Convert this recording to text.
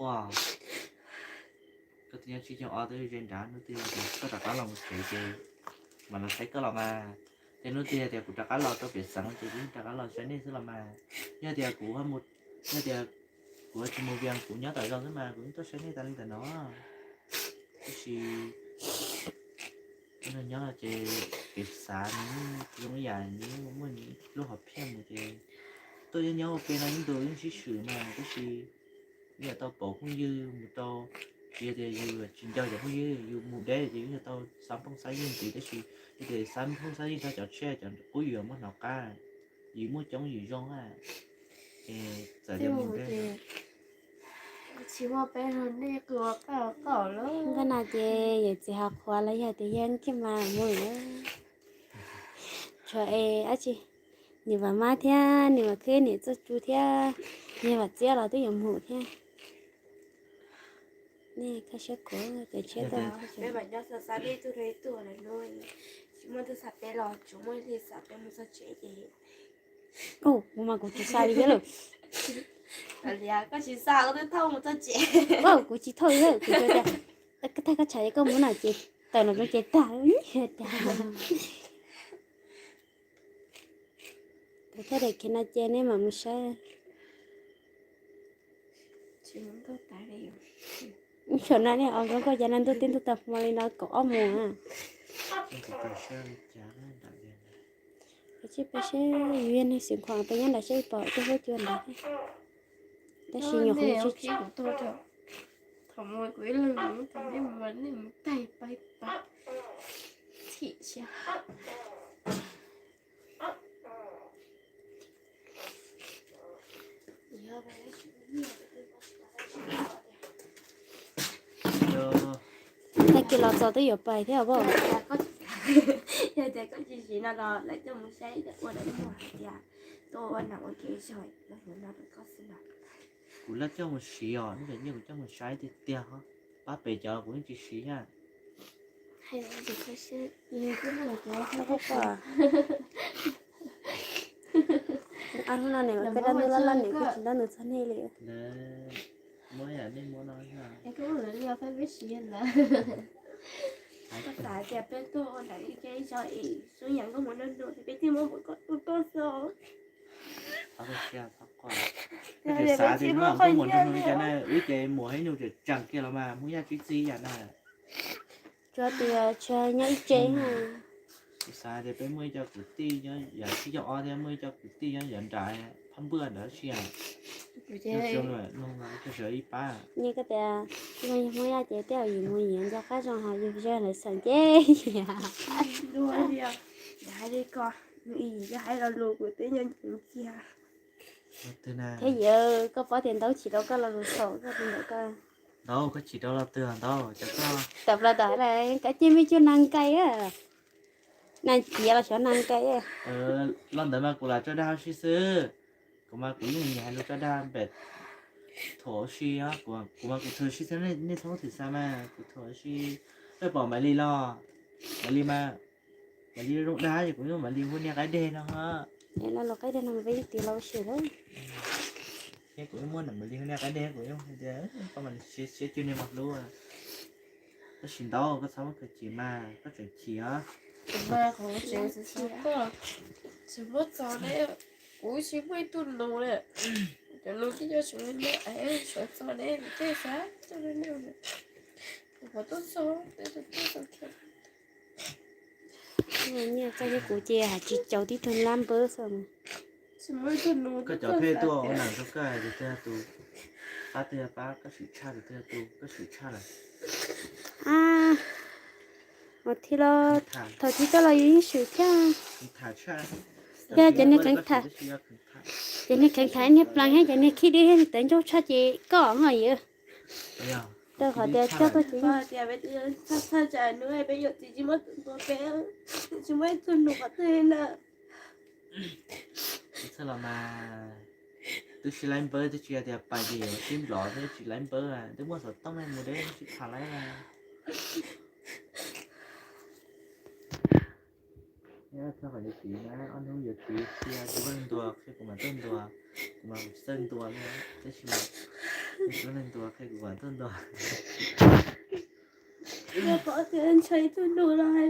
Koj twb nyob tsib caug ob twb ze nrad, hnub twg koj rov qab los mus tsev ces mam los saib koj los mas. Ces hnub twg tias kuv rov qab los rau pem xeev ces kuv yeej rov qab los saib nej xwb los mas. Yog tias kuv, yog tias kuv tsis mus Vias kuv nyob tom zos xwb mas kuv yeej tuaj saib nej tas li ntawm no. Tab sis nyob no ces kev xav nws zoo ib yam nws muaj nws lub hom phiaj mus ces tuaj nyob nyob ua ke no ib ntus yeej sib swm mas tab sis yus tau pom phooj ywg mus rau, tsis yog tias yus tsis nco cov phooj ywg, yus mus deb ces yus tau xav phooj xav ywg ntxiv tab sis yog tias xav phooj xav ywg txog cov tshiab cov qub yus muab hnov qab, yus muaj coob yus zoo a. Es txawm tias mus deb, tsis muaj peb los nej qw ua qaj ua qaum lawm. Nkauj no ces yawm txiv ho qhuav los yog tias yeej kiag mas mus. Tshuav es dab tsi, niam Vam Mab thiab niam Vam Khwb niam Txoj Tsu thiab niam Vam Txiab los twb yuav mus thiab. Nej kaj siab khuav cov tshiab tuaj. Peb mam nyob xav xav peb ib tug rau ib tug lawm no, tsis muaj tus xav peb los tsuas muaj ib leeg xav peb mus txog tsev ces. Kuv mas kuv tsis xav li thiab lawm. Koj tsis xav koj twb thauj mus txog tsev. Kuv tsis thauj li, kuv tias, tag koj tshav es koj mus no ces tawm los zoo ces tag. Thaum thaj daim khiv no ces nej mam mus saib. Thaum no nej os zoo nkauj cas no ntuj teb ntuj tag hmo li no kaum ob moos. Peb saib yus yog neeg xwm khuam peb nyob nram saib pom tej huab cua nrad. Tab sis nyuam qhuav tsis, thaum mus kuv ib leeg mus, thaum nej mus nej mus tag pais pais txhim siab. Tag kis los txog twb yuav pais thiab os. Yog tias koj tsis siv no los lawv coj mus saib ua lawv muag hais tias tuaj ua nam ua ke zog los hnov no rau koj xwb na. Kuv laj coj mus siv os, nej cov nyiaj kuv coj mus saib tiag tiag, pab pem cov kuv yeej tsis siv thiab. Hnub no nim peb dab ntub laj laj nim kuj tsis ntab nws txog nej li. Muab yam nej muab no. Koj xav tias peb tuaj ua nam ua ke zog es xub yam nkauj mus nug nug peb thiaj muab npaum koj ua koj xwb. Koj xav tias hnub no koj mus nug nug li cas na, wb ces muam hab nyuj tseem tseem kiag los mas Hmoob Yaj tib txij yam na. Tsuas tias tsis nyob ib tsev. Kuv xav tias peb muaj ib co kwv tij nyob yav tsib caug ob thiab muaj ib co kwv tij nyob yav nram phab npaj nrad tab sis nyias koj tias Hmoob Yaj ces tej zaum yus mus yus nco qab zoo hos yus yog lawv xeem ces. Hais li ko, yus hais lo lus kuv twb nco ntsoov kiag. Thiab yawg koj paub tias Ntaub chim rau koj lo lus thaum koj tus ntawm koj. Ntaub, koj chim rau los twg Ntaub? Tawm plaws tawm hais tias koj cia mej cuag nas nkais, nas ciav los xyov nas nkais. Los ntawd mas kuv lam tso dag ua si xwb. Kuv mas kuv yeej nyiam hais lus tso dag npem thaum ua si, kuv mas kuv thaum ua si xwb, nej txhob muab thwm xa mas kuv thaum ua si. Koj pom Maiv Lis los, Maiv Lis mas, Maiv Lis zoo dag ces kuv yeej Maiv Lis hu niag qaib deg no. Lo lus qaib deg no peb yeej tiv los ua si lawm. Thiab kuv yeej muab Maiv Lis hu niag qaib deg, kuv yeej hais tias koj mas siab cuag niag mos hlub. Tab sis Ntaub, koj txhob muab khaws chim mas koj tseem chim os. Kuv mas kuv tseem chim koj, tsis muab txog ne, kuv tsis muaj ib tug nus na. Cov nus twb coj tsis muaj, sawv txog ne, kuv tej xav coj ne, kuv tuaj txog, tuaj txog kiag. Nyiaj txoj thiab kuv ces hais tsis caum tib tug lab npawb xwb. Koj cov pheej tuaj ua nam rau koj tus twg tus, pab twg pab, koj swm tshaj tus twg tus, koj swm tshaj lawm. Ua thi los thaum thib koj los yus yeej swm thiab. Yog cov niag kheev tham, cov niag kheev tham niag plees thiab cov niag khib dib thiab tawv ncauj tshaj ces koj ho yus. Rau qhov tias coj tuaj ces tsis muaj tus nus qhov twg na. Txhaj los mas twb sib laib npawb, twb tsis hais tias pais ces yuav sib nplov thiab, tsis laib npawb, twb muaj xov tooj mus deb sib tham laib. Txog qhov yuav txiv na, ob hnub yuav txiv sia tsis muaj ntuas qhia kuv mam tuaj ntuas, kuv mas kuv tsis txawj ntuas li, tab sis mas Leej twg qhia kuv kom tuaj ntaus? Yog pom tias ntshai tuaj ntaus los hais